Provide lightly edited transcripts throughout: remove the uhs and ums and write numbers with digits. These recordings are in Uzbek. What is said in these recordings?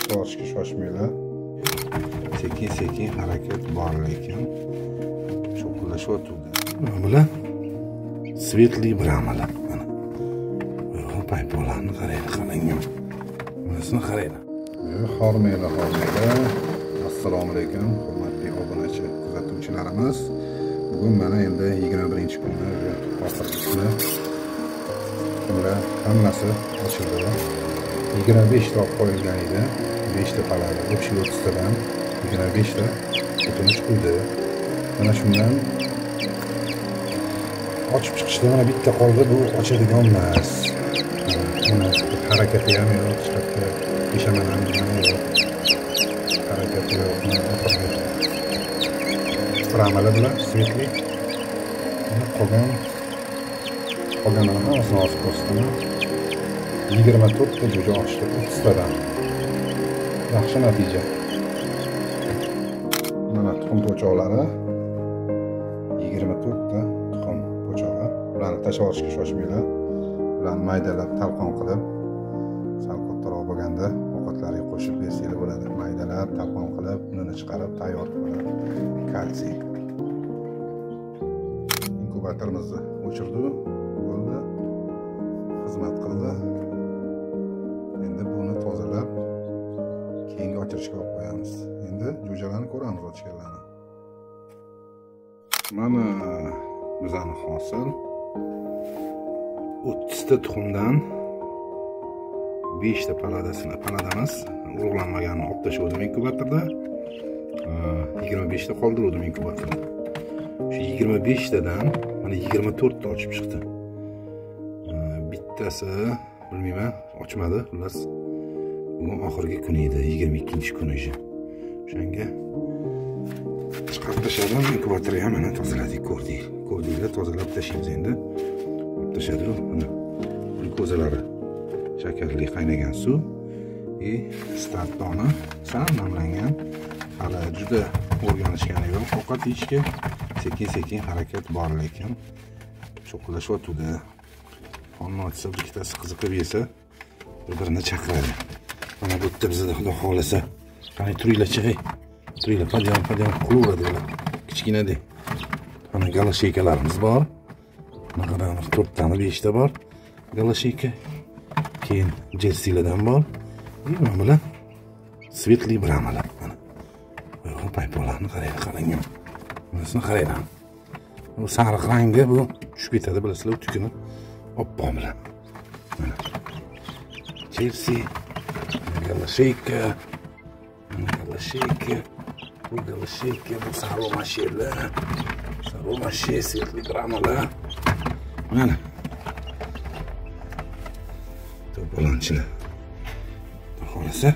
Tashlashga shoshmanglar. Sekin-sekin harakat bor, lekin cho'qillashyotdi. Mana bular svetli bramalar. Mana. Paypoqlarni qaranglar, qalangan. Bunisini qaranglar. Hormanglar, hormanglar. Assalomu alaykum, hurmatli obunachi kuzatuvchilarimiz. Bugun mana endi 21-kunda oxirgi kuni. Tuxumlar hammasi ochildi. 25 ta olib qo'yilgan edi. 5 ta palada, общий 30 tadan 25 ta tuxum chiqdi. Mana shundan ochib chiqishda mana bitta qoldi, bu ochadigan emas. Mana harakati ham yo'q, hech qayerda peshaman ham yo'q. Harakati yo'q, mana oxirgi bramalar bilan svetli. Mana qolganini hammasini ochib ko'rsataman. 24 ta jo'ja ochdi, 30 tadan. Yaxshi natija. Mana tuxum po'choqlari 24 ta tuxum po'chog'i. Ularni tashlab olishga shoshmanglar. Ularni maydalab talqon qilib, sal kattaroq bo'lganda ovqatlarga qo'shib bersanglar bo'ladi. Maydalab talqon qilib, unini chiqarib tayyor qilib kalsiy. Inkubatorimizni o'chirdi, bo'ldi. Xizmat qildi. Endi buni tozalab keyingi ochirishga olib qo'yamiz. Endi jo'jalarni ko'ramiz, ochganlarni. Mana bizani hosil 30 ta tuxumdan 5 ta paladasini, paladamiz urug'lanmaganini olib tashladim inkubatorda. 25 ta qoldirdim inkubatorda. Shu 25 tadan mana 24 ta ochib chiqdi. Bittasi bilmayman, ochmadi, xullas. Bugun oxirgi kuni edi, 22-kuni edi. O'shanga chiqarib tashladim, inkubatorni ham mana tozaladik, ko'rdik. Ko'rdinglar, tozalab tashlaymiz endi. Olib tashladik, mana glyukozalari, shakarli qaynagan suv va start dona sal namlangan. Hali juda o'rganishgani yo'q ovqat yeyishga. Sekin-sekin harakat bor, lekin cho'qillashyotdi. Qonni ochsa, ikkitasi qiziqib yesa, bir-birini chaqiradi. Mana bu yerda bizda xudo xolasa, qani turinglar-chi, ey. Turinglar, padyon, padyon qilaveradi ular. Kichkinada. Mana galasheykalarimiz bor. Mana 4 tani, 5 ta bor galasheyka. Keyin jersilardan bor. Mana bular svetli bramalar. Mana. Paypoqlarni qaranglar, qalangan. Bunisini qaranglar. Bu sariq rangi, bu tushib ketadi, bilasizlar, tukini oppoq bilan. Mana. Chelsea, galasheyka, galasheyka, bu galasheyka, bu sariq mashelar, svetli bramalar. Mana. To'polonchilar. Xolasa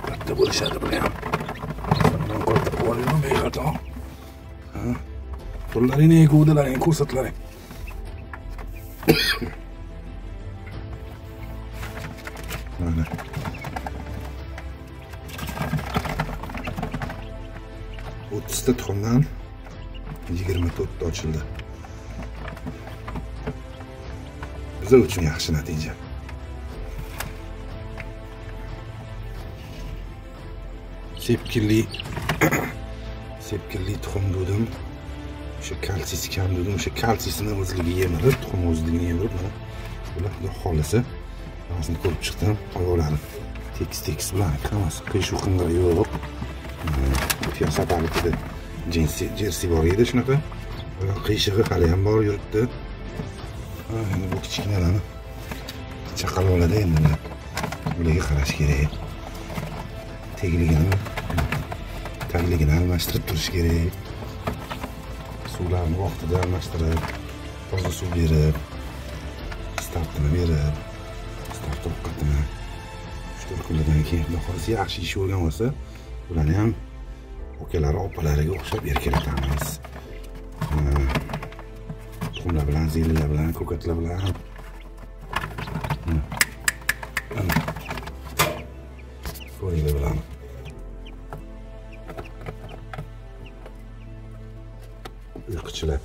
katta bo'lishadi bular ham. Bundan katta qo'lini bexato. Ha? Turlaringni, g'o'dalaringni ko'rsatlaring. Mana. 30 ta tuxumdan 24 ta ochildi. Bizlar uchun yaxshi natija. Sepkilli tuxum dedim. O'sha kalsiysi kam dedim. O'sha kalsiysini o'zligi yemirib, tuxum o'zligini yemirib, mana bular xudo xolasa hammasini ko'rib chiqdim. Oyoqlari tekis-tekis bilan hammasi qiyshuv qing'ir yo'q. O'tgan safarlikda jersi bor edi shunaqa. Oyoq qiyshig'i hali ham bor yuribdi. Endi bu kichkinalarni chaqaloqlarda endi bularga qarash kerak. Tegligini, tagligini almashtirib turish kerak. Suvlarni vaqtida almashtirib, toza suv berib, startini berib, start ovqatini 3-4 kundan keyin xudo xolasa yaxshi ish o'rgan bo'lsa, ularni ham akalari, opalariga o'xshab erkalatamiz. Tuxumlar bilan, zelilar bilan, ko'katlar bilan. Mana. Ko'ringlar bularni. Uyquchilar.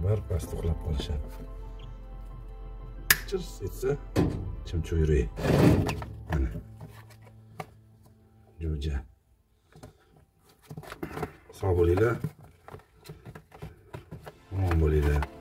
Bir pasda uxlab qolishadi. Chirs etsa chimchi yurak. Mana. Jo'ja. Sog' bo'linglar. Omon bo'linglar.